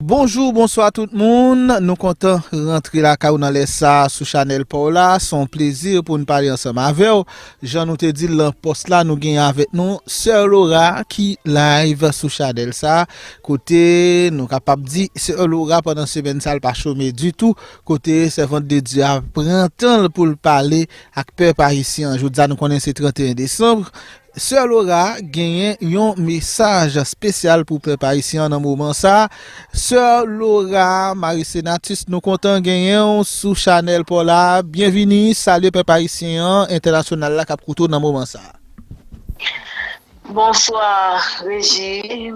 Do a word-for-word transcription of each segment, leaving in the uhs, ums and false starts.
Bonjou, bonswa tout moun. Nou kontan rantre lakay ou nan lè sa a sou chanèl pa w la. Se yon plezi pou n pale ansanm avè w. Jan nou te di l nan pòs la, nou gen avèk nou Sè Laura ki live sou chanèl sa a. Kote nou kapab di Sè Laura pandan semèn sa a l pa chome ditou. Kote sèvant de Dye a pran tan l pou l pale ak pèp ayisyen an. Jodi a nou konnen se trannteyen desanm. Sè Laura genyen yon mesaj espesyal pou pèp ayisyen an nan moman sa a. Sè Laura Marie Senatus, nou kontan genyen w sou chanèl pa w la. Byenvini, salye pèp ayisyen an entènasyonal la k ap koute w nan moman sa a. Bonswa, Reji.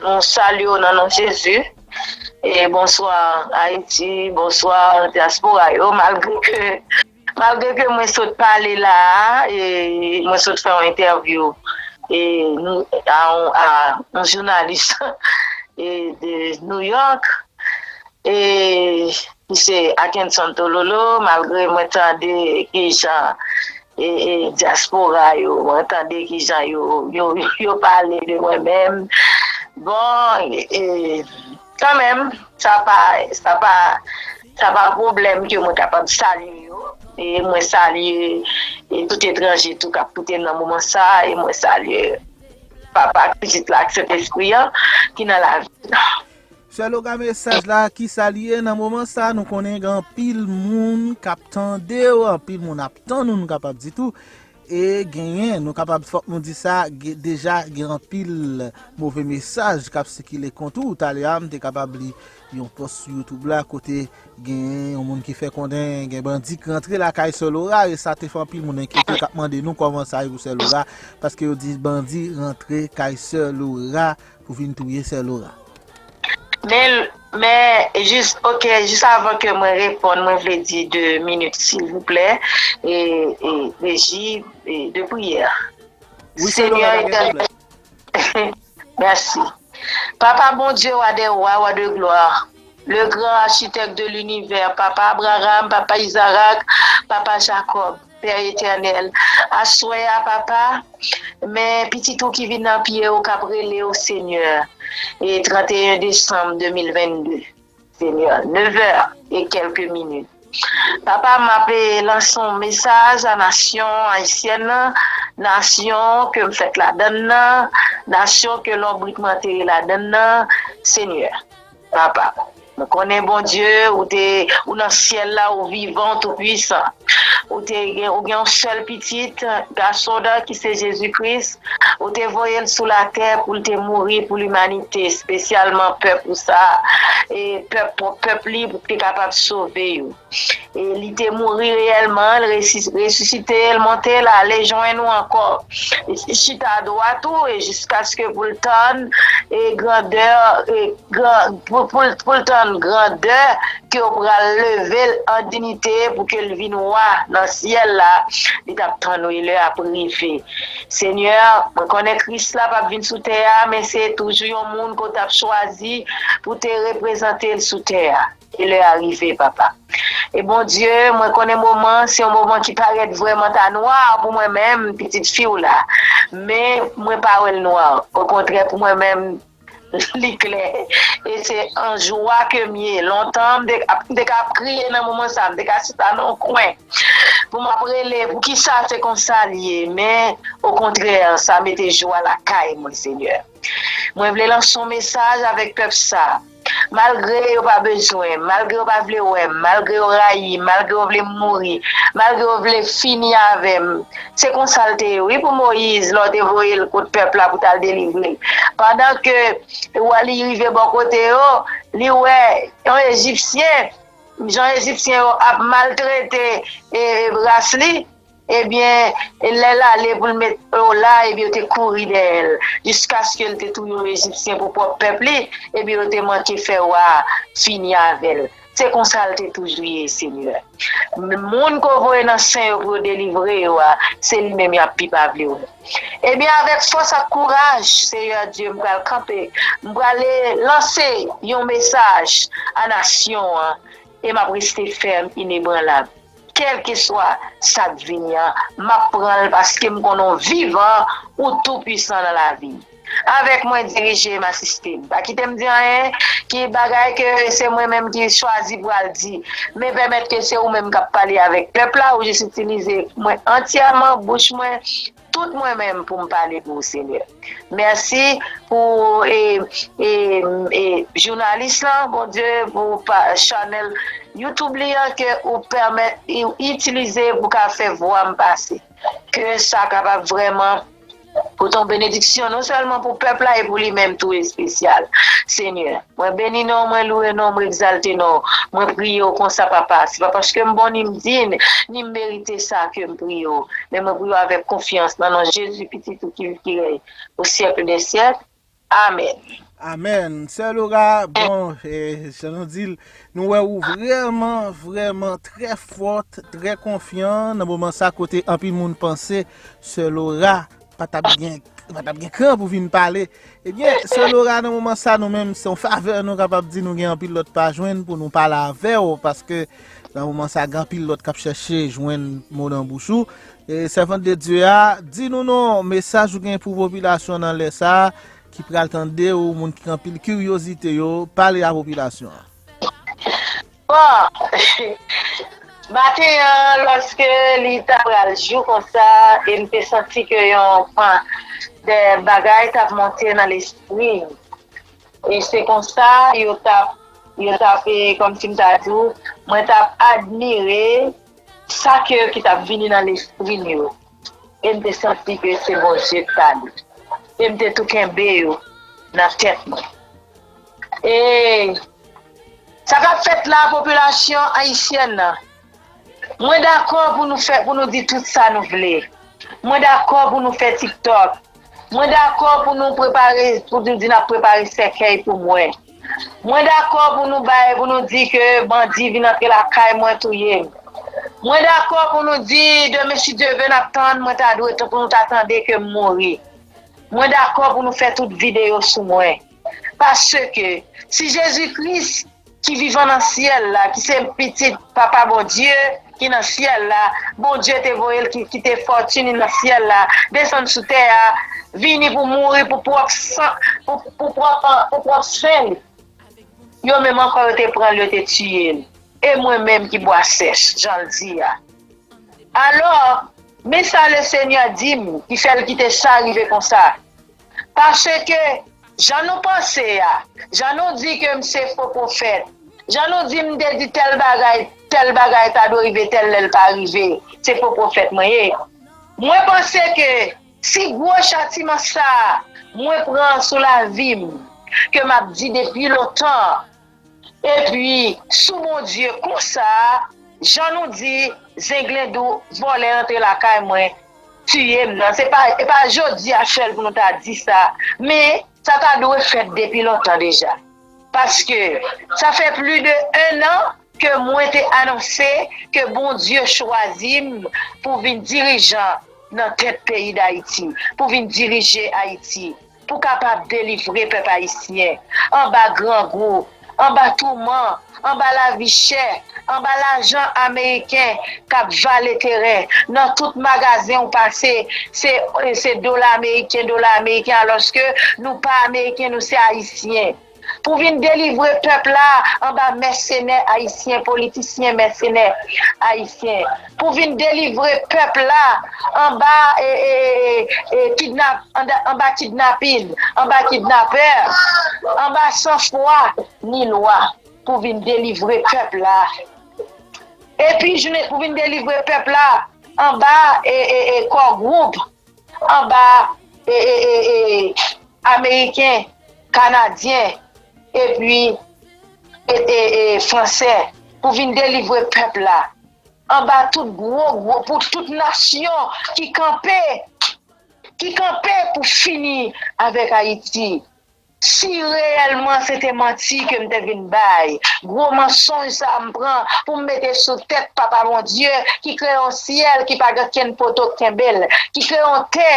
Nou salye w nan non Jezi. E bonswa, Ayiti. Bonswa, dyaspora yo. Malgre ke Malgre ke mwen sot pale la a, e mwen sot fè yon entèvyou e nou a yon a yon jounalis e de New York e ki se Akenson Tololo, malgre mwen tande kijan e e dyaspora yo, mwen tande kijan yo yo yo pale de mwen menm. Bon, e kanmenm, sa pa sa pa sa pa pwoblèm ke mwen kapab salye yo. E mwen salye e tout etranje tou k ap koute m nan moman sa a, e mwen salye Papa ak Pitit la ak Sentespri an ki nan lavi. Sè Laura, mesaj la ki sa l ye nan moman sa a? Nou konnen gen anpil moun k ap tande w, anpil moun ap tann ou, nou kapab di tou. E genyen, nou kapab fòk nou di sa, deja gen anpil move mesaj k ap sikile kont ou. Talè a m te kapab li yon pòs sou YouTube la kote gen yon moun ki fè konnen gen bandi k rantre lakay Sè Laura, e sa te fè anpil moun enkyete k ap mande nou kòman sa ye pou Sè Laura, paske yo di bandi rantre kay Sè Laura pou vin touye Sè Laura. Men, men, jis, ok, jis avan ke mwen reponn, mwen vle di de minit, silvouplè, e, e, Reji, e, de priyè. Senyè Etènèl, mèsi. Papa Bondye, Wa dè wa, Wa de glwa, le gran achitèk de linivè, Papa Abraham, Papa Izarak, Papa Jakòb. Pè etènèl, aswè a, Papa, men pitit ou ki vin nan pye w k ap rele w, Senyè, e trannteyen desanm de mil vennde, Senyè, nevè e kèlke minit. Papa, m ap lanse yon mesaj a nasyon ayisyèn nan, nasyon ke m fèt ladann nan, nasyon ke lonbrit mwen antere ladann nan, Senyè. Papa, mwen konnen Bondye, ou te, ou nan syèl la, ou vivan, ou toupwisan. Ou te gen, ou gen yon sèl pitit gason w ki se Jezi Kris. Ou te voye l sou latè pou l te mouri pou limanite, espesyalman pèp ou sa, e pèp, pèp li, pou te kapab sove yo. E li te mouri reyèlman, l resi- resisite, l monte, l ale jwenn ou ankò. Li chita dwat ou, e jiskaske pou l tann e grandè, e gran, pou, pou, l- pou l tann grandè ke w pral leve l an dinite pou ke l vin wa nan syèl la. Li t ap tann ou, e lè a ap rive. Senyè, mwen konnen Kris la p ap vin sou tè a, men se toujou yon moun ke w t ap chwazi pou te reprezante l sou tè a. E lè a rive, Papa. E Bondye, mwen konnen moman, se yon moman ki parèt vrèman ta nwa pou mwen menm, pitit fi w la. Men, mwen pa wè l nwa. Okontrè, pou mwen menm, li klè. E se an jwa ke m ye. Lontan, m te, m te ka ap kriye nan moman sa, m te ka chita nan yon kwen. Pou m ap rele, poukisa se konsa l ye? Men, okontrè, sa mete jwa lakay mwen, Senyè. Mwen vle lanse yon mesaj avèk pèp sa. Malgre yo pa bezwen m, malgre yo pa vle wè m, malgre yo rayi m, malgre yo vle m mouri, malgre yo vle fini avè m. Se konsa l te ye, wi, pou Moyiz, lè w te voye l kot pèp la pou t al delivre l. Pandan ke wè li rive bò kote yo, li wè yon Ejipsyen, jan Ejipsyen yo ap maltrete e, e ras li, Ebyen, lè l ale pou l met yo la, ebyen, yo te kouri dèyè l, jiskaske l te touye yon Ejipsyen pou pwòp pèp li, ebyen, yo te manke fè wa a fini avè l. Se konsa l te toujou ye, Senyè. Moun ke w voye nan sen yo pou yo delivre yo a, se li menm y ap pi pa vle wè. Ebyen, avèk fòs ak kouraj, Senyè Dye, m pral kanpe, m prale lanse yon mesaj a nasyon an, e m ap reste fèm, inebranlab. Kèlkeswa sa k vini an, m ap pran l paske m konnen w vivan, ou toupwisan nan lavi m. Avèk mwen, dirije m, asiste m. Pa kite m di anyen ki bagay ke se mwen menm ki chwazi pral di, men pèmèt ke se ou menm k ap pale avèk pèp la, ou jis itilize mwen antyèman, bouch mwen, tout mwen menm pou m pale pou ou, Senyè. Mèsi pou e, e, e, jounalis lan, Bondye, pou pa, chanèl YouTube li an ke ou pèmèt, ou itilize pou ka fè vwa m pase. Ke sa kapab vrèman pote yon benediksyon non sèlman pou pèp la e pou li menm tou espesyal. Senyè, mwen beni non, mwen lwe non, mwen egzalte non. Mwen priye w konsa, papa. Se pa paske m bon ni m diy, ni m merite sa ke m priye w. Men mwen priye w avèk konfyans nan non Jezi, pitit ou ki viv, ki rèy o syèk dè syèk. Amèn. Amèn. Sè Lora, bon, e, jan nou di l, nou wè ou vrèman, vrèman trè fòt, trè konfyan nan moman sa kote anpil moun panse Sè Lora pa t ap gen pa t ap gen kran pou vin pale. Ebyen, Sè Lora, nan moman sa, nou menm, se yon favè nou kapab di nou gen anpil lòt pa jwenn pou nou pale avè w, paske nan moman sa, gen anpil lòt k ap chèche jwenn mo nan bouch ou. E, sèvant de Dye a, di nou non, mesaj ou gen pou popilasyon nan lè sa a, ki pral tande w, moun ki gen anpil kiryozite yo, pale a popilasyon an. Bon, maten an, lòske li ta pral jou konsa, e m te santi ke yon pan de bagay t ap monte nan lespri m. E se konsa, yo t ap, yo t ap, e, kòmsi m ta di w, mwen t ap admire sa ke, ki t ap vini nan lespri m yo. E m te santi ke se Bondye k pale. E m te tou kenbe yo nan tèt mwen. E sa k ap fèt la, popilasyon ayisyèn nan, mwen dakò pou nou fè, pou nou di tout sa nou vle. Mwen dakò pou nou fè TikTok. Mwen dakò pou nou prepare, pou nou di n ap prepare sèkèy pou mwen. Mwen dakò pou nou bay, pou nou di ke bandi vin antre lakay mwen touye m. Mwen dakò pou nou di demen si Dye vle n ap tann, mwen ta dwe pou nou ta tande ke m mouri. Mwen dakò pou nou fè tout videyo sou mwen. Paske si Jezi Kris ki vivan nan syèl la, ki se pitit Papa Bondye ki nan syèl la, Bondye te voye l ki kite fòtin li nan syèl la, desann sou tè a, vini pou mouri pou pwòp san, pou, pou pwòp, pou pwòp sen li. Yo menm ankò yo te pran l, yo te tiye l. E mwen menm ki bwa sèch, jan l di a. Alò, men sa Lesenyè di m, ki fè l kite sa rive konsa. Paske, jan nou panse a, jan nou di ke m se fo pwofèt, jan nou di m te di tèl bagay, tèl bagay ta dwe rive, tèl lè l pa rive, se fo pwofèt mwen ye. Mwen panse ke si gwo chatiman sa a mwen pran sou lavi m, ke m ap di depi lontan, epi sou Bondye konsa, jan nou di, zenglendou, vòlè antre lakay mwen, tiye m nan. Se pa, e pa jodi a sèl pou nou ta di sa, men sa ta dwe fèt depi lontan deja. Paske sa fè plis de en an ke mwen te anonse ke Bondye chwazi m pou vin dirijan nan tèt peyi Dayiti, pou vin dirije Ayiti, pou kapab delivre pèp ayisyen anba grangou, anba touman, anba lavi chè, anba lajan ameriken k ap vale teren. Nan tout magazen ou pase, se, se dola ameriken, dola ameriken, alòske nou pa ameriken, nou se ayisyen. Pou vin delivre pèp la anba mèsenè ayisyen, politisyen mèsenè ayisyen. Pou vin delivre pèp la anba e, e, e, e, kidnap, anba, anba kidnapin, anba kidnapè, anba sanfwa ni lwa. Pou vin delivre pèp la. Epi, pou vin delivre pèp la anba e, e, e, kò gwoup, anba e, e, e, e, ameriken, kanadyen, epi e, e, e, fransè, pou vin delivre pèp la anba tout gwo, gwo, pou tout nasyon ki kanpe, ki kanpe pou fini avèk Ayiti. Si reyèlman se te manti ke m te vin bay, gwo mansonj sa a m pran pou m mete sou tèt Papa Bondye ki kreye yon syèl ki pa gen kenn poto k kenbe l, ki kreye yon tè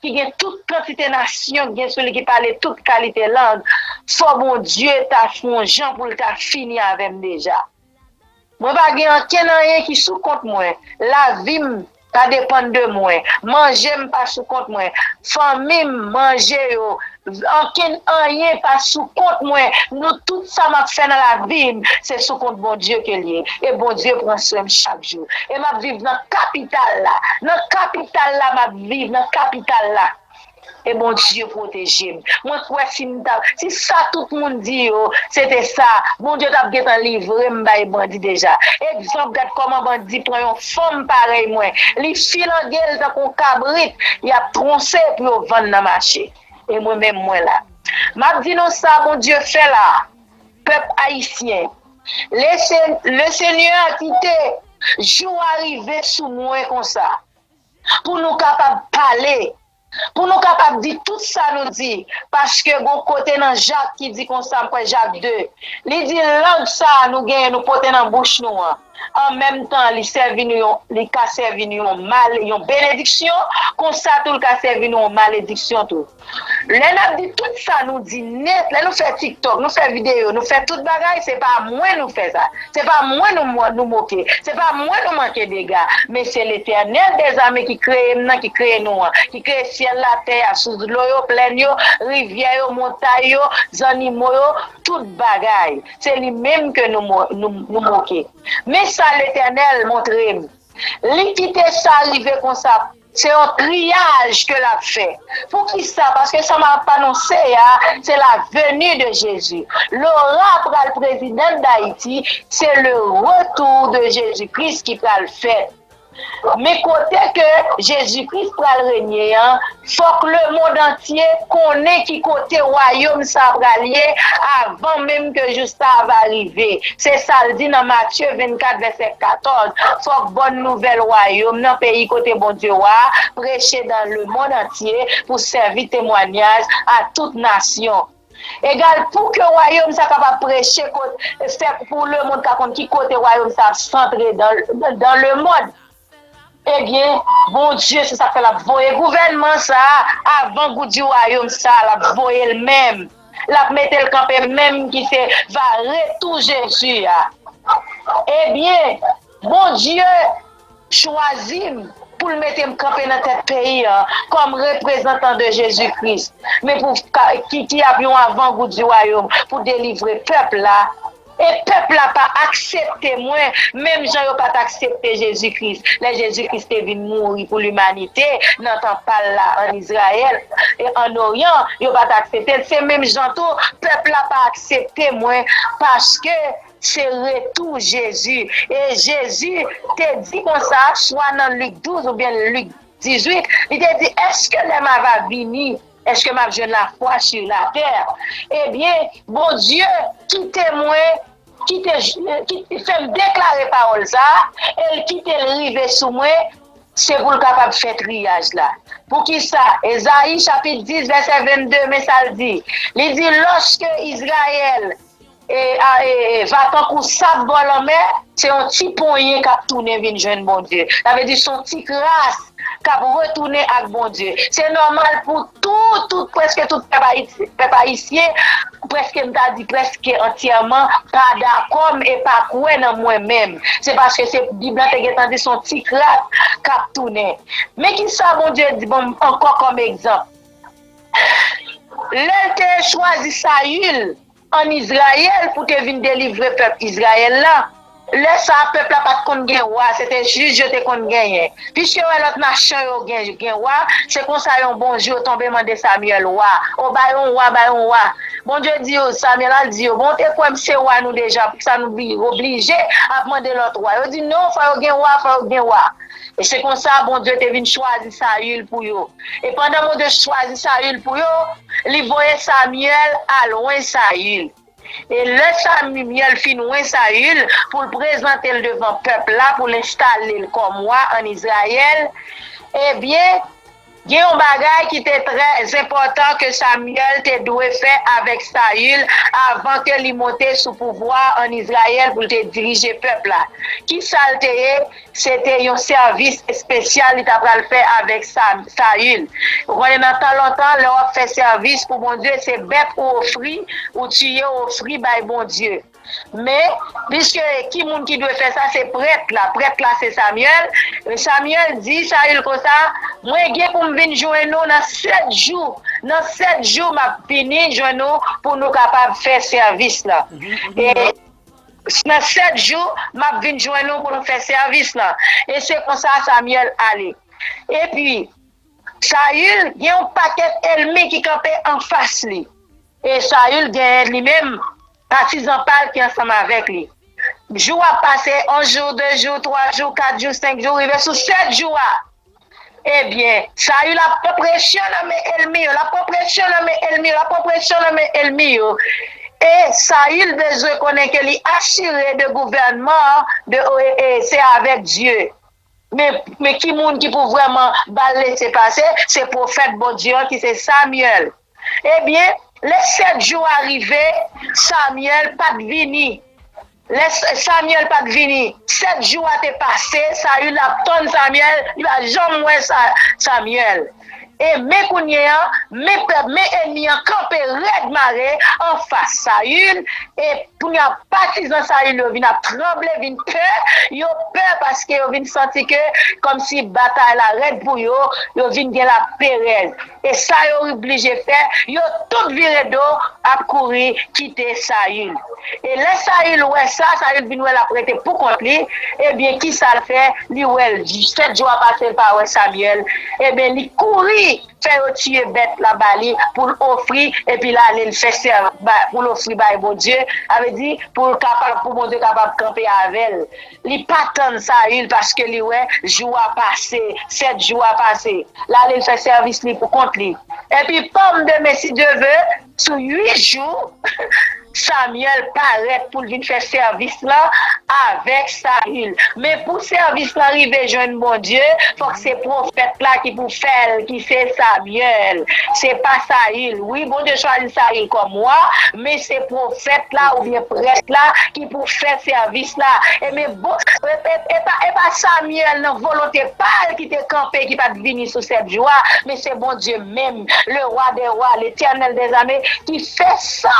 ki gen tout kantite nasyon k gen sou li, ki pale tout kalite lang, fò Bondye ta fè yon jan pou l ta fini avè m deja. Mwen pa gen ankenn anyen ki sou kont mwen. Lavi m pa depann de mwen. Manje m pa sou kont mwen. Fanmi m, manje yo, Ankenn anyen pa sou kont mwen. Nou, tout sa m ap fè nan lavi m, se sou kont Bondye ke l ye. E Bondye pran swen m chak jou. E m ap viv nan kapital la. Nan kapital la m ap viv, nan kapital la. E Bondye pwoteje m. Mwen kwè si m ta, si sa tout moun di yo, se te sa, Bondye t ap gentan livre m bay bandi deja. Egzanp, gad kòman bandi pran yon fanm parèy mwen. Li filange l tankou yon kabrit, y ap twonse pou yo vann nan mache. E mwen menm, mwen la. M ap di nou sa Bondye fè la, pèp ayisyen. Le, Se- le Senyè kite jou a rive sou mwen konsa. Pou nou kapab pale, pou nou kapab di tout sa nou di, paske gon kote nan Jak ki di konsa, m kwè Jak de, li di, lang sa a nou genyen, nou pote nan bouch nou an, an menm tan, li sèvi nou yon, li ka sèvi nou yon mal, yon benediksyon, konsa tou, li ka sèvi nou yon malediksyon tou. Lè n ap di tout sa nou di nèt, lè nou fè TikTok, nou fè videyo, nou fè tout bagay, se pa mwen nou fè sa. Se pa mwen nou, nou moke. Se pa mwen nou manke dega. Men se Letènèl dèzame ki kreye m nan, ki kreye nou an, ki kreye syèl la, tè a, sous dlo yo, plèn yo, rivyè yo, montay yo, zannimo yo, tout bagay. Se li menm ke nou, mo- nou, nou moke. Men sa Letènèl montre m. Li kite sa rive konsa. Se yon triyaj ke l ap fè. Poukisa? Paske sa m ap anonse a, se la venue de Jésus. Laura pral prezidan Dayiti, se le retour de Jésus-Christ ki pral fèt. Men kote ke Jezikri pral renye an, fòk lemonn antye konnen ki kote wayòm sa a pral ye avan menm ke jou sa a va rive. Se sa l di nan Matye vennkat vèsè katòz. Fòk bòn nouvèl wayòm nan peyi kote Bondye wa a preche dans le monde entier pou sèvi temwanyaj a tout nasyon. Egal pou ke wayòm sa kapab preche kot, fè pou lemonn ka konn ki kote wayòm sa ap santre dans, dans le monde. Ebyen, Bondye, se sa k fè l ap voye gouvènman sa a, avan goudi wayòm sa a, l ap voye l menm. L ap mete l kanpe menm ki se va retou Jezi a. Ebyen, Bondye chwazi m pou l mete m kanpe nan tèt peyi a kòm reprezantan de Jezi Kris. Men pou ka- ki, ki ap yon avan goudi wayòm pou delivre pèp la. E pèp la pa aksepte mwen, menm jan yo pa t aksepte Jezi Kris. Lè Jezi Kris te vin mouri pou limanite nan tanp pa l la ann Izrayèl e ann Oryan, yo pa t aksepte l. Se menm jan tou, pèp la pa aksepte mwen, paske se retou Jezi. E Jezi te di konsa, swa nan Lik douz oubyen Lik dizuit, li te di, èske lè m a va vini, èske m ap jwenn lafwa sur la terre? Ebyen, Bondye kite mwen, kite, ki fè m deklare pawòl sa a, e l kite l rive sou mwen, se pou l kapab fè triyaj la. Poukisa? Ezayi chapit dis, vèsè vennde, men sa l di. Li di, lòske Izrayèl e, a, e, e, va tankou sab bò lanmè, se yon ti ponyen k ap tounen vin jwenn Bondye. Sa vle di se yon ti kras k ap retounen ak Bondye. Se nòmal pou tout, tout, prèske tout pèp ayiti- pèp ayisyen, prèske m ta di prèske antyèman, pa dakò m e pa kwè nan mwen menm. Se paske se Bib la te gentan di se yon ti kras k ap tounen. Men ki sa Bondye di ban m ankò kòm egzanp. Lè l te chwazi Sayil ann Izrayèl pou te vin delivre pèp Izrayèl la, lè sa a, pèp la pa t konn gen wa, se te jij yo te konn genyen. Piske yo wè lòt nasyon yo gen, gen wa, se konsa yon bon jou yo tonbe mande Samyèl wa. O, ba yo yon wa, ba yo yon wa. Bondye di yo, Samyèl al di yo, bon, w te kwè m se wa nou deja, poukisa nou bi- oblije ap mande lòt wa? Yo di, non, fò yo gen wa, fò yo gen wa. E se konsa Bondye te vin chwazi Sayil pou yo. E pandan Bondye chwazi Sayil pou yo, li voye Samyèl al wen Sayil. E lè Samyèl fin wen Sayil pou l prezante l devan pèp la, pou l enstale l kòm wa ann Izrayèl, ebyen, gen yon bagay ki te trè enpòtan ke Samyèl te dwe fè avèk Sayil avan ke li monte sou pouvwa ann Izrayèl pou l te dirije pèp la. Ki sa l te ye? Se te yon sèvis espesyal li t apral fè avèk Sa- Sayil. Ou konnen nan tan lontan, lè w ap fè sèvis pou Bondye, se bèt ou ofri, ou tiye, ou ofri bay Bondye. Men, piske ki moun ki dwe fè sa, se prèt la. Prèt la, se Samyèl. Men Samyèl di Sayil konsa, mwen gen pou m vin jwenn ou nan sèt jou. Nan sèt jou, m ap vini jwenn ou pou nou kapab fè sèvis la. E nan sèt jou, m ap vin jwenn ou pou nou fè sèvis la. E se konsa Samyèl ale. Epi, Sayil gen yon pakèt ènmi ki kanpe anfas li. E Sayil genyen li menm patizan pa l ki ansanm avèk li. Jou ap pase, yon jou, de jou, twa jou, kat jou, senk jou, rive sou sèt jou a. Ebyen, Sayil ap pran presyon nan men ènmi yo, l ap pran presyon nan men ènmi yo, l ap pran presyon nan men ènmi yo. E Sayil bezwen konnen ke li asire de gouvènman an, de, e, e, se avèk Dye. Men, men ki moun ki pou vrèman ba l lese pase? Se pwofèt Bondye an ki se Samyèl. Ebyen, lè sèt jou a rive, Samyèl pa t vini. Lè S- Samyèl pa t vini, sèt jou a te pase, Sayil ap tann Samyèl, li pa janm wè Sa- Samyèl. E men kounye a, men pèp, men ènmi an kanpe rèd mare anfas Sayil, e kounye a patizan Sayil yo vin ap tranble, vin pè, yo pè paske yo vin santi ke kòmsi batay la rèd pou yo, yo vin gen laperèz. E sa yo oblije fè, yo tout vire do ap kouri kite Sayil. E lè Sayil wè sa, Sayil vin wè l ap rete pou kont li, ebyen, kisa l fè? Li wè l, sèt jou a pase, l pa wè Samyèl. Ebyen, li kouri fè yo tiye bèt la ba li pou l ofri, epi l ale l fè sè- ba- pou l ofri bay Bondye, sa vle di pou l kapab, pou Bondye kapab kanpe avè l. Li pa tann Sayil paske li wè jou a pase, sèt jou a pase. L ale l fè sèvis li pou kont li. Epi, pòm demen, si Dye ve, sou uit jou, Samyèl parèt pou l vin fè sèvis lan avèk Sayil. Men pou sèvis lan rive jwenn Bondye, fòk se pwofèt la ki pou fè l, ki se Samyèl. Se pa Sayil. Wi, Bondye chwazi Sayil kòm wa, men se pwofèt la oubyen prèt la ki pou fè sèvis la. E men, bon, e, e, e pa, e pa Samyèl nan volonte pa l ki te kanpe, ki pa t vini sou sèt jou a, men se Bondye menm, le roi des rois, l'Éternel des armées, ki fè sa,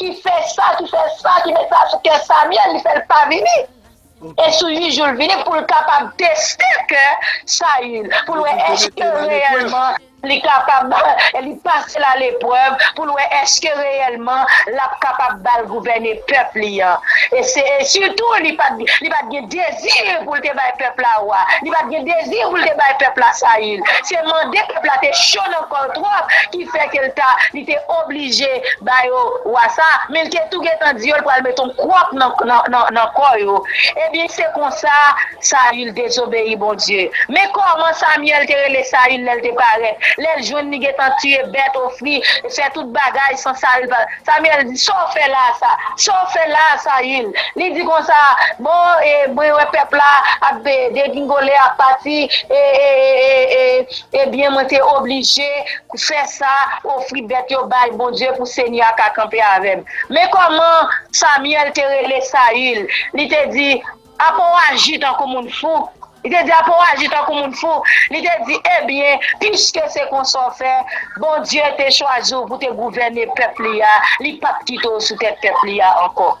ki fè sa, ki fè sa, ki met sa sou kè Samyèl, li fè l pa vini. E sou uit jou l vini pou l kapab teste kè Sayil, pou l wè èske reyèlman li kapab, li pase l a leprèv, pou l wè èske reyèlman l ap kapab ba l gouvène pèp li an. E se, e sitou, li pa t, li pa t gen dezi pou l te bay pèp la wa. Li pa t gen dezi pou l te bay pèp la Sayil. Se mande pèp la te cho nan kò l twòp ki fè ke l ta, li te oblije ba yo wa sa. Men l te tou gentan di yo l pral met yon kwòp nan, nan, nan, nan kò yo. Ebyen, se konsa Sayil dezobeyi Bondye. Men kòman Samyèl te rele Sayil lè l te parèt. Lè l jwenn li gentan tiye bèt, ofri, fè tout bagay san Sayil pa. Samyèl di, sa w fè la sa? Sa w fè la, Sayil? Li di konsa, bon, e, mwen wè pèp la ap, e, degringole, ap pati, e, e, e, e, e, ebyen, mwen te oblije fè sa, ofri bèt yo bay Bondye pou Senyè a ka kanpe avè m. Men kòman Samyèl te rele Sayil? Li te di, apa w aji tankou moun fou? Li te di, apa w aji tankou moun fou? Li te di, ebyen, piske se konsa w fè, Bondye te chwazi w pou te gouvène pèp li a, li p ap kite w sou tèt pèp li a ankò.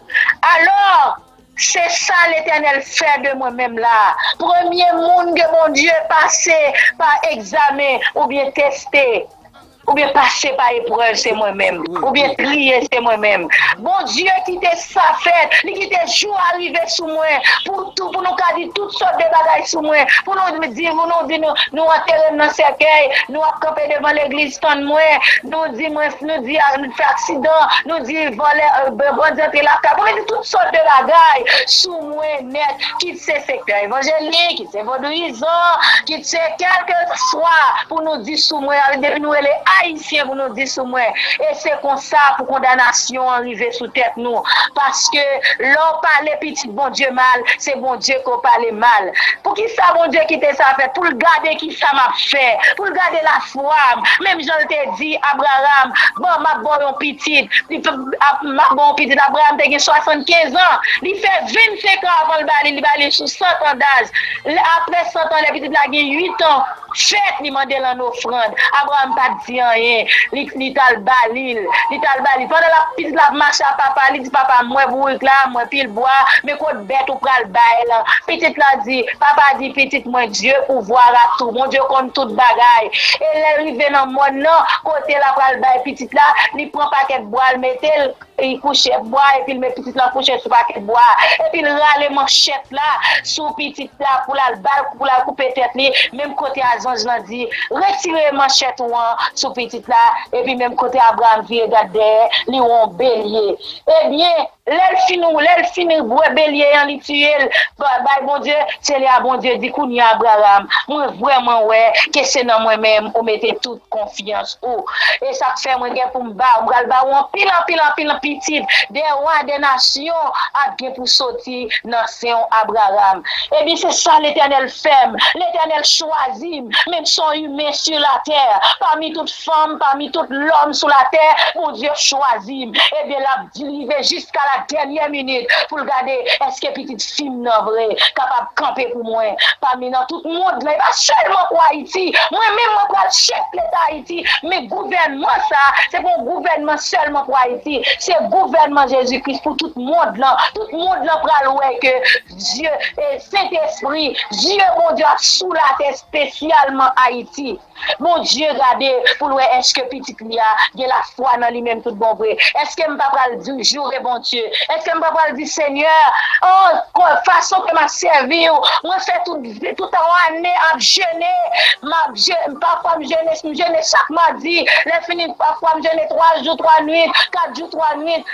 Alò, se sa Letènèl fè de mwen menm la. Premye moun ke Bondye pase pa egzamen oubyen teste, oubyen pase pa eprèv, se mwen menm. Oubyen triye, se mwen menm. Bondye kite sa fèt. Li kite jou a rive sou mwen. Pou tou, pou nou ka di tout sòt de bagay sou mwen. Pou nou di, pou nou di nou, nou antere m nan sèkèy. Nou ap kanpe devan legliz tann mwen. Nou di mwen, nou di a, nou fè aksidan. Nou di vòlè, e, bandi antre lakay. Pou nou di tout sòt de bagay sou mwen nèt. Kit se sektè evanjelik, kit se vodouyizan, kit se kèlkeswa pou nou di sou mwen, depi nou rele ayisyen pou nou di sou mwen. E se konsa pou kondanasyon an rive sou tèt nou. Paske lè w pale pitit Bondye mal, se Bondye ke w pale mal. Poukisa Bondye kite sa fèt? Pou l gade kisa m ap fè, pou l gade lafwa m. Menm jan l te di Abraram, bon, m ap ba w yon pitit. Li fè, ap, m ap ba w yon pitit. Abraram te gen swasannkenz an. Li fè vennsenk an avan l ba li, li ba li sou san tan daj. Lè, apre san tan, lè pitit la gen uit an, fèt, li mande l an ofrann. Abraram pa t di anyen, li, li t al ba li l, li t al ba li. Pandan l ap, pitit la ap mache ak papa, li di, "Papa, m wè bourik la, m wè pil bwa, men kot bèt ou pral bay lan?" Pitit la di, papa di, "Pitit mwen, Dye pouvwa a tou, Bondye konn tout bagay." E lè l rive nan mòn nan, kote l ap al bay pitit la, li pran pakèt bwa, l mete l, li kouche bwa, epi l met pitit la kouche sou pakèt bwa, epi l rale manchèt la sou pitit la pou l al ba l, pou l al koupe tèt li, menm kote a zanj lan di, "Retire manchèt ou an sou pitit la," epi menm kote Abraram vire gad dèyè, li wè yon belye. Ebyen, lè l fin, lè l fin bwè belye an, li tiye l, ba-, bay Bondye, se lè a Bondye di, "Kounye a, Abraram, mwen vrèman wè ke se nan mwen menm ou mete tout konfyans ou. E sa k fè mwen gen pou m ba ou, m pral ba ou anpil, anpil, anpil pitit, de wa, de nasyon ap gen pou soti nan sen w, Abraram." Ebyen, se sa Letènèl fè m. Letènèl chwazi m, menm si yon imen sou latè, pami tout fanm, pami tout lòm sou latè, Bondye chwazi m. Ebyen, l ap rive jiska la dènyè minit pou l gade èske pitit fi m nan vre kapab kanpe pou mwen. Pami nan tout mond lan, e pa sèlman pou Ayiti. Mwen menm, mwen pral chèf Leta Ayiti, men gouvènman sa, se pa yon gouvènman sèlman pou Ayiti. Se gouvènman Jezi Kris pou tout mond lan. Tout mond lan pral wè ke Dye, e Sentespri, Dye Bondye ap sou latè espesyalman Ayiti. Bondye gade pou l wè èske pitit li a gen lafwa nan li menm tout bon vre. Èske m pa pral di, joure Bondye? Èske m pa pral di, Senyè, oh, ko-, fason ke m ap sèvi w, mwen fè tout, tout an ane ap jene, m ap je-, pafwa m jene, m jene chak madi, lè fini, pafwa m jene twa jou, twa nwit, kat jou, twa nwit,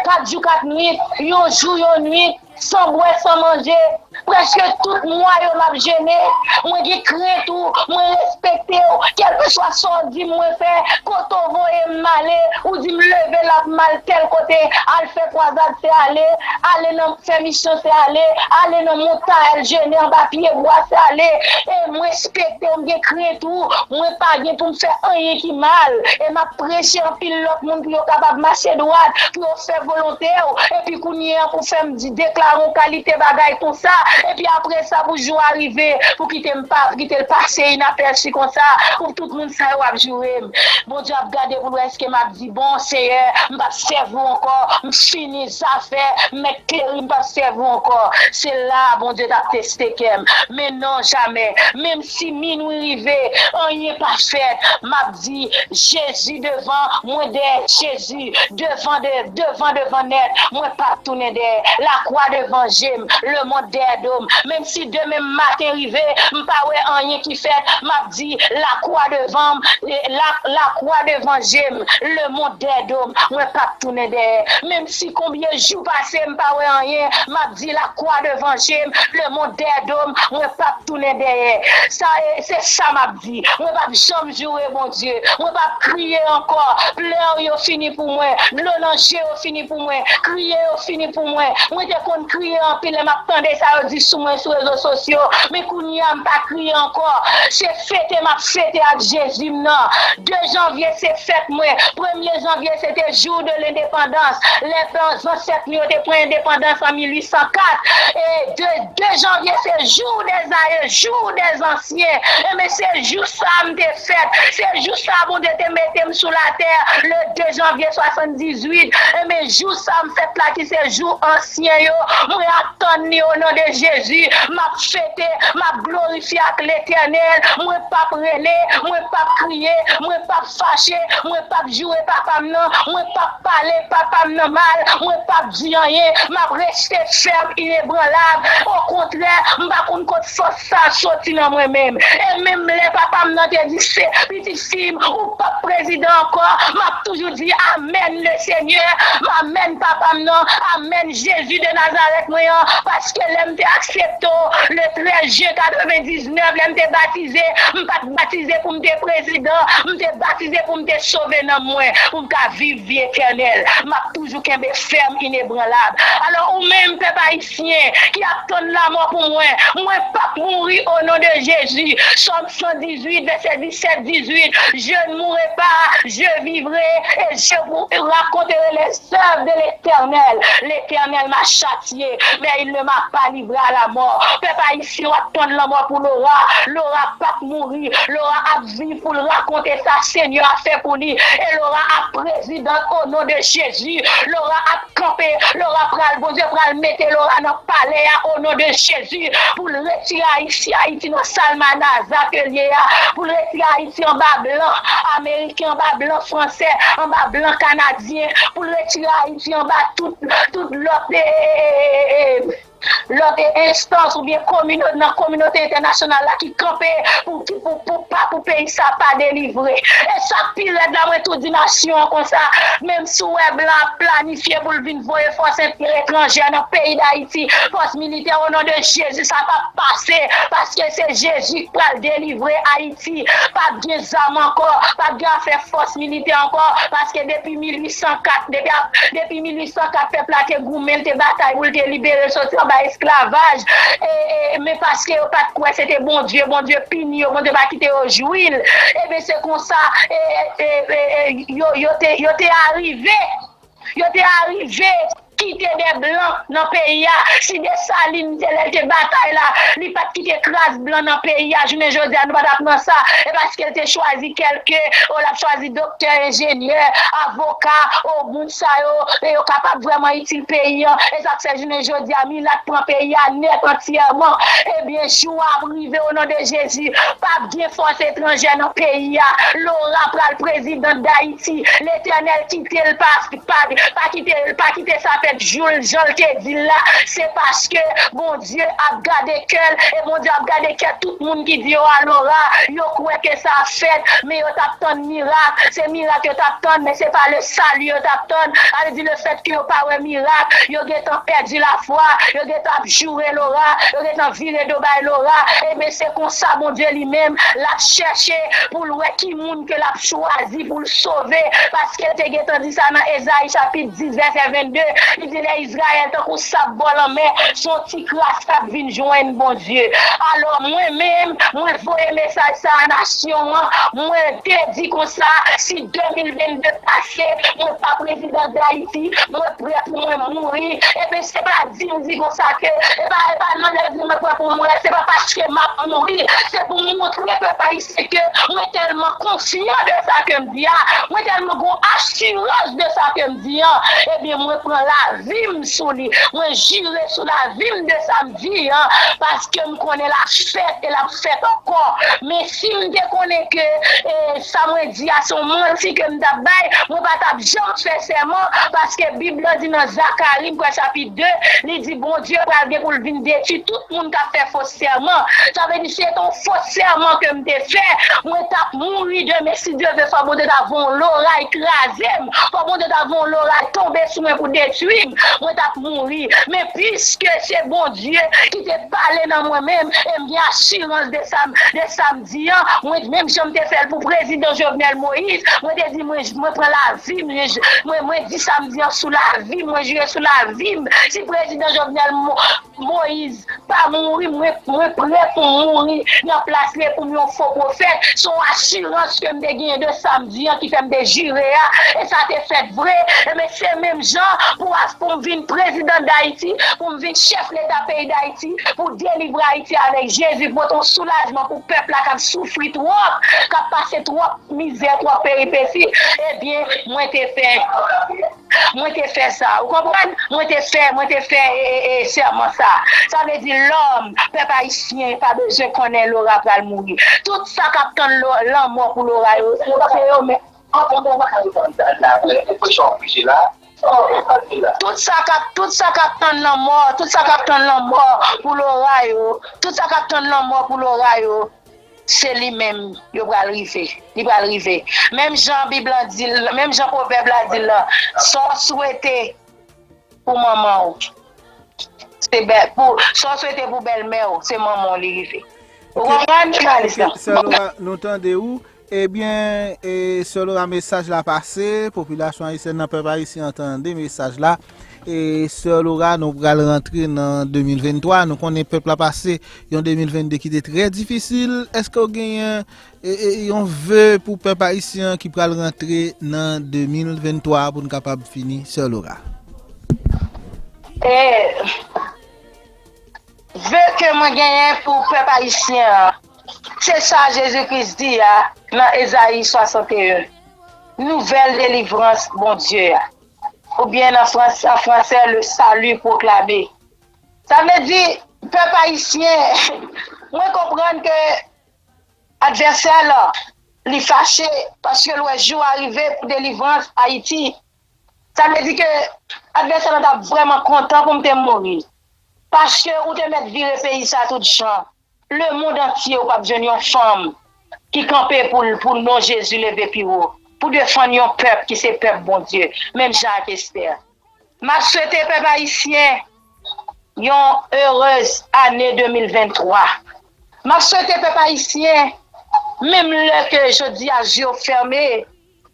kat jou, kat nwit, yon jou, yon nwit, san bwè, san manje. Prèske tout mwa yo m ap jene. Mwen gen krent ou, mwen respekte w. Kèlkeswa sa w di m, mwen fè. Kote w voye m ale, ou di m leve l ap m al tèl kote, al fè kwazad se ale, ale nan fè misyon se ale, ale nan montay al jene anba pye bwa se ale. E m respekte w, m gen krent ou, mwen pa gen pou m fè anyen ki mal. E m ap preche anpil lòt moun pou yo kapab mache dwat, pou yo fè volonte w, epi kounye a pou fè m di, deklare yon kalite bagay konsa, epi apre sa pou jou a rive, pou kite m pa, pou kite l pase inapèsi konsa, pou tout moun sa yo ap joure m. Bondye ap gade pou l wè èske m ap di, bon, Seyè, m p ap sèvi w ankò, m fini zafè, m mèt klere, m p ap sèvi w ankò. Se la a Bondye t ap teste kè m. Men non, jamè. Menm si minwi rive, anyen pa fèt, m ap di, Jezi devan, mwen dèyè Jezi, devan, de, devan, devan nèt, mwen p ap tounen dèyè. Lakwa devan je m, lemonn dèyè do m. Menm si demen maten rive, m pa wè anyen ki fèt, m ap di, lakwa devan m, e, la, lakwa devan je m, lemonn dèyè do m, mwen p ap tounen dèyè. Menm si konbyen jou pase, m pa wè anyen, m ap di, lakwa devan je m, lemonn dèyè do m, mwen p ap tounen dèyè. Sa, e, se sa m ap di. Mwen p ap janm joure Bondye. Mwen p ap kriye ankò. Plè yo fini pou mwen. Dlo nan je yo fini pou mwen. Kriye yo fini pou mwen. Mwen te konn kriye anpil lè m ap tande sa yo di sou mwen sou rezo sosyo. Men kounye a, m pa kriye ankò. Se fete m ap fete ak Jezi m nan. De janvye se fèt mwen. Premye janvye se te jou de lendepandans. Lè zansèt nou yo te pran endepandans an mil uit san kat. E de, de janvye se jou dèzaye, jou dèzansyen. Enben, se jou sa a m te fèt. Se jou sa a Bondye te mete m sou latè, le de janvye swasanndizuit. Enben, jou sa a m fèt la, ki se jou ansyen yo, mwen atann li o non de Jezi. M ap fete, m ap glorifye ak Letènèl. Mwen p ap rele, mwen p ap kriye, mwen p ap fache, mwen p ap joure papa m nan, mwen p ap pale papa m nan mal, mwen p ap di anyen, m ap rete fèm, inebranlab. Okontrè, m pa konn kot fòs sa a soti nan mwen menm. E menm lè papa m nan te di, se pitit fi m, ou p ap prezidan ankò, m ap toujou di, amèn, le Senyè, amèn, papa m nan, amèn, Jezi de Nazarèt mwen an, paske lè m te aksepte w, le trèz jen katrevendiznèf, lè m te batize, m pa t batize pou m te prezidan, m te batize pou m te sove nanm mwen, pou m ka viv vi etènèl. M ap toujou kenbe fèm, inebranlab. Alò, ou menm, pèp ayisyen, ki ap tann lamò pou mwen, mwen p ap mouri, o non de Jezi. Sòm san dizuit, vèsè disèt, dizuit, je ne mourrai pas, je vivrai, et je vous raconterai les œuvres de l'Éternel. L'Éternel m'a châtié, mais il ne m'a pas livré à la mort. Pèp ayisyen, w ap tann lanmò pou Laura. Laura p ap mouri. Laura ap viv pou l rakonte sa Senyè a fè pou li. E Laura ap prezidant o non de Jezi. Laura ap kanpe. Laura pral, Bondye pral mete Laura nan palè a o non de Jezi. Pou l retire Ayiti, Ayiti nan salmanaza ke l ye a. Pou l retire Ayiti anba blan ameriken, anba blan fransè, anba blan kanadyen. Pou l retire Ayiti anba tout, tout lòt, e, e, e, e, e, lòt enstans oubyen komino-, nan kominote entènasyonal la ki kanpe pou, ki pou, pou pa, pou peyi sa pa delivre. E sa k pi rèd la, mwen tou di nasyon an konsa, menm si w wè blan ap planifye pou l vin voye fòs etranjè nan peyi Dayiti, fòs militè, o non de Jezi, sa p ap pase, paske se Jezi k pral delivre Ayiti. Pa p gen zam ankò, pa p gen afè fòs militè ankò, paske depi mil uit san kat, depi ap, depi mil uit san kat, pèp la te goumen, l te batay pou l te libere l soti anba esklavaj. E, e, men paske yo pa t kwè se te Bondye, Bondye pini yo, Bondye pa kite yo jwi l. Ebyen, se konsa, e, e, e, e, yo, yo te, yo te arive, yo te arive kite de blan nan peyi a. Si Desalin te, lè l te batay la, li pa t kite kras blan nan peyi a, jounen jodi a, nou pa t ap nan sa. E paske l te chwazi kèlke, o, l ap chwazi doktè, enjenyè, avoka, o, moun sa yo, e yo kapab vrèman itil peyi an. E sa k fè jounen jodi a, milat pran peyi a nèt antyèman. Ebyen, jou a ap rive o non de Jezi. P ap gen fòs etranjè nan peyi a. Laura pral prezidant Dayiti. Letènèl kite l pa, pa, pa kite, pa kite sa fèt jou l, jan l te di l la. Se paske Bondye ap gade kè l, e Bondye ap gade kè tout moun ki di yo a Laura. Yo kwè ke sa ap fèt, men yo t ap tann mirak. Se mirak yo t ap tann, men se pa le salut yo t ap tann. Sa vle di, le fait que yo pa wè mirak, yo gentan pèdi lafwa, yo gentan ap joure Laura, yo gentan vire do bay Laura. Ebyen, se konsa Bondye li menm, l ap chèche pou l wè ki moun ke l ap chwazi pou l sove. Paske l te gentan di sa nan Ezayi chapit dis, vèsè vennde. Li di, lè Izrayèl tankou sab bò lanmè, se yon ti kras k ap vin jwenn Bondye. Alò, mwen menm, mwen voye mesaj sa a nasyon an. Mwen te di konsa, si de mil vennde pase, mwen pa prezidan Dayiti, mwen prè pou mwen mouri. Ebyen, se pa di m di konsa ke, e pa, e pa nan lè di mwen prè pou mwen, se pa paske m ap mouri, se pou m montre pèp ayisyen ke mwen tèlman konfyan de sa ke m di a, mwen tèlman gon asirans de sa ke m di an, ebyen, mwen pran lavi m sou li, mwen jire sou lavi m de sa m di an, paske m konnen l ap fèt e l ap fèt ankò. Men si m te konnen ke, e, sa mwen di a se yon manti ke m t ap bay, mwen pa t ap janm fè sèman, paske Bib la di nan Zakari, m kwè chapit de, li di Bondye pral gen pou l vin detwi tout moun k ap fè fo sèman. Sa vle di, si se te yon fo sèman ke m te fè, mwen t ap mouri demen, si Dye vle, fò Bondye ta voye yon loray kraze m, fò Bondye ta voye yon loray tonbe sou mwen pou detwi m, mwen t ap mouri. Men piske se Bondye ki te pale nan mwen menm, e m gen asirans de sa m, de sa m di an, mwen, menm jan m te fè l pou prezidan Jovenel Moïse, mwen te di, mwen, mwen pran lavi m, mwen, mwen di sa m di an sou lavi m, mwen jire sou lavi m. Si prezidan Jovenel Mo-, Moïse pa mouri, mwen, mwen prè pou m mouri nan plas li pou m yon fo pwofèt. Se yon asirans ke m te genyen de sa m di an ki fè m te jire a, e sa te fèt vre. Ebyen, se menm jan pou, pou m vin prezidan Dayiti, pou m vin chèf leta peyi Dayiti, pou delivre Ayiti avèk Jezi, pote yon soulajman pou pèp la k ap soufri twòp, k ap pase twòp mizè, twòp peripesi. Ebyen, mwen te fè, mwen te fè sa. Ou konprann? Mwen te fè, mwen te fè, e, e, e, sèman sa. Sa vle di, lòm, pèp ayisyen pa bezwen konnen Laura pral mouri. Tout sa k ap tann lo-, lanmò pou Laura yo, se yo menm. Tout sa k ap, tout sa k ap tann lanmò, tout sa k ap tann lanmò pou Laura yo, tout sa k ap tann lanmò pou Laura yo, se li menm yo pral rive. Li pral rive. Menm jan Bib la di l, menm jan pwovèb la di l lan, sa w swete pou manman w, se bèl, pou, sa w swete pou bèlmè w, se manman w li rive. Ou konprann, jounalis la? Sè Laura, nou tande ou. Ebyen, e, Sè Laura, mesaj la pase, popilasyon ayisyèn nan, pèp ayisyen an tande mesaj la. E, Sè Laura, nou pral rantre nan de mil venntwa, nou konnen pèp la pase yon de mil vennde ki te trè difisil. Èske w genyen, e, e, yon ve pou pèp ayisyen an ki pral rantre nan de mil venntwa pou n kapab fini, Sè Laura? E, ke mwen genyen pou pèp ayisyen an. Se sa Jezi Kris di a nan Ezayi swasanteyen. Nouvèl delivrans Bondye a. Oubyen nan frans-, an fransè, le salut proclamé. Sa vle di, pèp ayisyen, mwen konprann ke advèsè lan, li fache paske l wè jou a rive pou delivrans Ayiti. Sa vle di ke advèsè lan t ap vrèman kontan pou m te mouri. Paske ou te mèt vire peyi sa tout jan. Lemonn antye ou p ap jwenn yon fanm ki kanpe pou, pou non Jezi leve pi wo, pou defann yon pèp ki se pèp Bondye, menm jan ak Estè. M ap swete pèp ayisyen yon erez ane de mil venntwa. M ap swete pèp ayisyen, menm lè ke jodi a je w fèmen,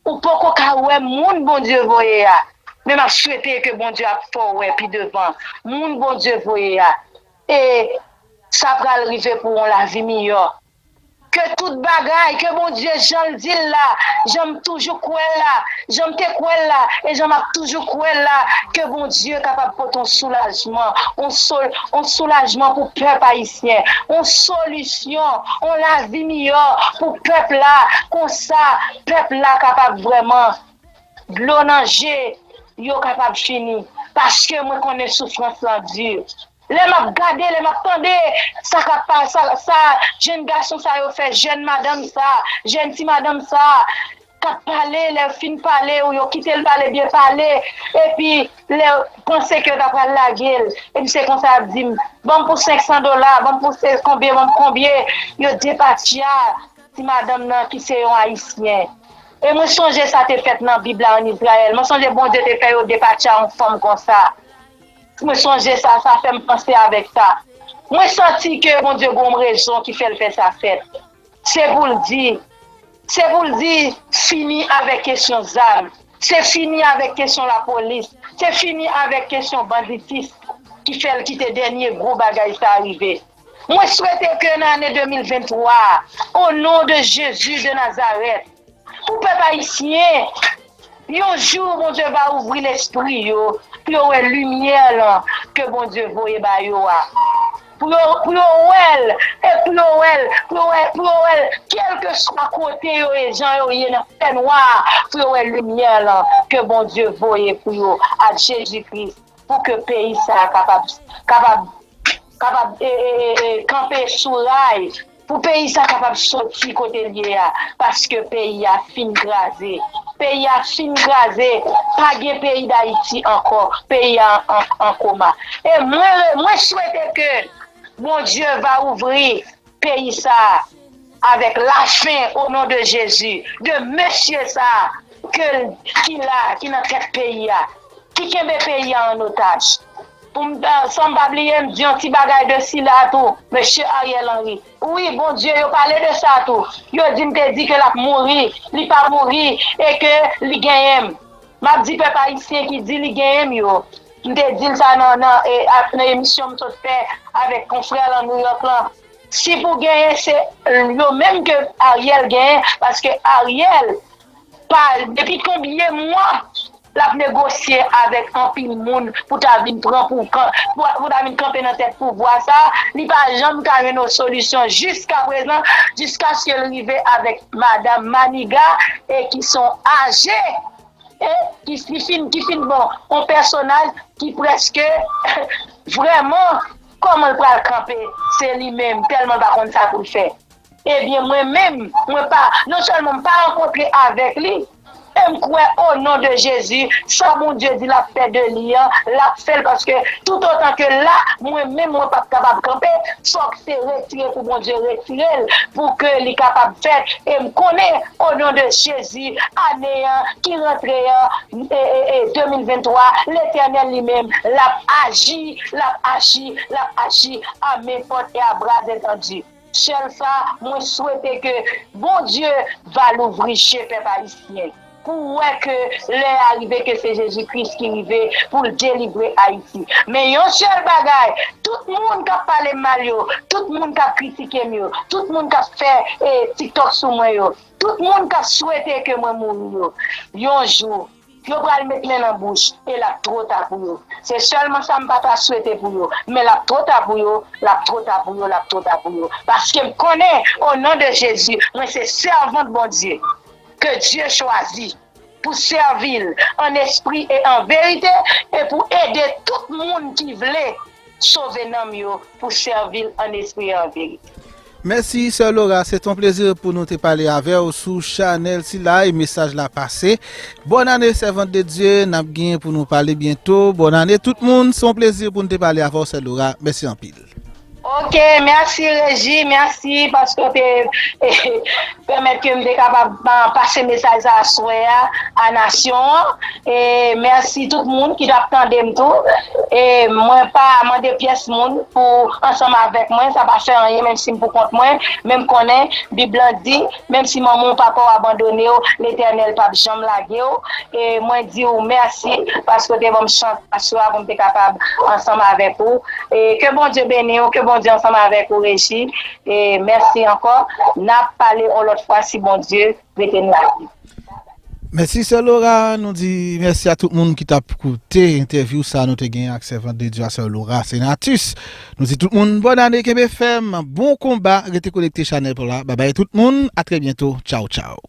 ou poko ka wè moun Bondye voye a, men m ap swete ke Bondye ap fè w wè pi devan moun Bondye voye a. E sa pral rive pou yon lavi miyò. Ke tout bagay, ke Bondye, jan l di l la, jan m toujou kwè l la, jan m te kwè l la, e jan m ap toujou kwè l la, ke Bondye kapab pote yon soulajman, yon sol-, yon soulajman pou pèp ayisyen, yon solisyon, yon lavi miyò pou pèp la. Konsa, pèp la kapab vrèman dlo nan je yo kapab fini, paske mwen konnen soufrans lan di. Lè m ap gade, lè m ap tande sa k ap pa-, sa, sa jèn gason sa yo fè, jèn madanm sa, jèn ti madanm sa k ap pale, lè yo fin pale, ou yo kite l pale, byen pale, epi lè yo panse ke yo ta pral lage l, epi se konsa y ap di m, ban m pou senk san dola, ban m pou se konbyen, ban m konbyen, yo depatcha ti madanm nan ki se yon ayisyen. E mwen sonje sa te fèt nan Bib la ann Izrayèl. Mwen sonje Bondye te fè yo depatcha yon fanm konsa. Mwen sonje sa, sa fè m panse avèk sa. Mwen santi ke Bondye gon rezon ki fè l fè sa fèt. Se pou l di, se pou l di, fini avèk kesyon zam. Se fini avèk kesyon lapolis. Se fini avèk kesyon banditis ki fè l kite dènye gwo bagay sa rive. Mwen swete ke nan ane de mil venntwa, o non de Jezi de Nazarèt, pou pèp ayisyen, yon jou Bondye va ouvri lespri yo, pou yo wè limyè lan ke Bondye voye ba yo a. Pou yo, pou yo wè l, e pou yo wè l, pou yo wè, pou yo wè l, kèlkeswa kote yo ye, jan yo ye nan fènwa, pou yo wè limyè lan ke Bondye voye pou yo ak Jezi Kris, pou ke peyi sa a kapab, kapab, kapab, e, e, e, e, kanpe sou ray, pou peyi sa a kapab soti kote l ye a, paske peyi a fin kraze. Peyi a fin kraze, pa gen peyi Dayiti ankò, peyi a an, an koma. E mwen, mwen swete ke Bondye va ouvri peyi sa a avèk lafen, o non de Jezi, de mesye sa a ke l, ki la, ki nan tèt peyi a, ki kenbe peyi a an otaj. Pou m, eh, san m pa bliye, m di yon ti bagay de sila tou, mesye Ariel Henry. Wi, Bondye, yo pale de sa tou. Yo di m te di ke l ap mouri, li pa mouri, e ke li genyen m. M ap di pèp ayisyen ki di li genyen m yo. M te di l sa nan, nan, e, a, nan emisyon m sot fè avèk konfrè lan New York lan. Si pou genyen, se yo menm ke Ariel genyen, paske Ariel, pa, depi konbyen mwa l ap negosye avèk anpil moun pou ta vin pran pou, pou, pou ta vin kanpe nan tèt pouvwa sa, li pa janm ka jwenn yon solisyon jiska prezan, jiskaske l rive avèk madanm Maniga, e ki se yon aje, e ki, ki fin, ki fin bon, yon pèsonaj ki prèske vrèman, kòman l pral kanpe, se li menm, tèlman l pa konn sa pou l fè. Ebyen, mwen menm, mwen pa, non sèlman m pa rankontre avèk li, e m kwè, o non de Jezi, sa Bondye di l ap fè de li an, l ap fè l, paske toutotan ke la, mwen menm, mwen p ap kapab kanpe, fòk se retire pou Bondye retire l, pou ke li kapab fèt. E m konnen, o non de Jezi, ane an ki rantre an, e, e, e, de mil venntwa, Letènèl li menm, l ap aji, l ap aji, l ap aji à main forte et à bras étendus. Sèl sa, mwen swete ke Bondye va louvri je pèp ayisyen pou wè ke lè a rive ke se Jezi Kris ki rive pou l delivre Ayiti. Men yon sèl bagay, tout moun k ap pale m mal yo, tout moun k ap kritike m yo, tout moun k ap fè, eh, TikTok sou mwen yo, tout moun k ap swete ke mwen mouri yo, yon jou, Yo pral met men nan bouch, e l ap twò ta pou yo. Se sèlman sa m pa ta swete pou yo. Men l ap twò ta pou yo, l ap twò ta pou yo, l ap twò ta pou yo. Paske m konnen, o non de Jezi, mwen se sèvant Bondye, ke Dye chwazi pou sèvi l an espri e an verite, e pou ede tout moun ki vle sove nanm yo, pou sèvi l an espri e an verite. Mèsi, Sè Laura. Se t on plezi pou nou te pale avè w sou chanèl sila e mesaj la pase. Bòn ane, sèvant de Dye. N ap gen pou nou pale byento. Bòn ane, tout moun. Se on plezi pou n te pale avè w, Sè Laura. Mèsi anpil. Ok, mèsi Reji, mèsi paske w te pèmèt ke m te kapab pase mesaj sa aswè a a nasyon an. E mèsi tout moun ki t ap tande m tou. E mwen pa mande pyès moun pou ansanm avèk mwen, sa pa fè anyen, menm si m pou kont mwen, men m konnen Bib lan di, menm si manman w papa w abandone w, Letènèl p ap janm lage w. E mwen di w mèsi paske w te ban m chans aswè a pou m te kapab ansanm avèk ou. E ke Bondye beni w, ke Bondye ansanm avèk ou Reji. E mèsi ankò. N ap pale yon lòt fwa si Bondye rete n lavi. Mèsi Sè Laura, nou di mèsi a tout moun ki t ap koute entèvyou sa nou te gen ak sèvant de Dye a Sè Laura Senatus. Nou di tout moun bòn ane, kenbe fèm, bon konba, rete konekte chanèl pou la. Babay tout moun, a trè byento, tchaw tchaw.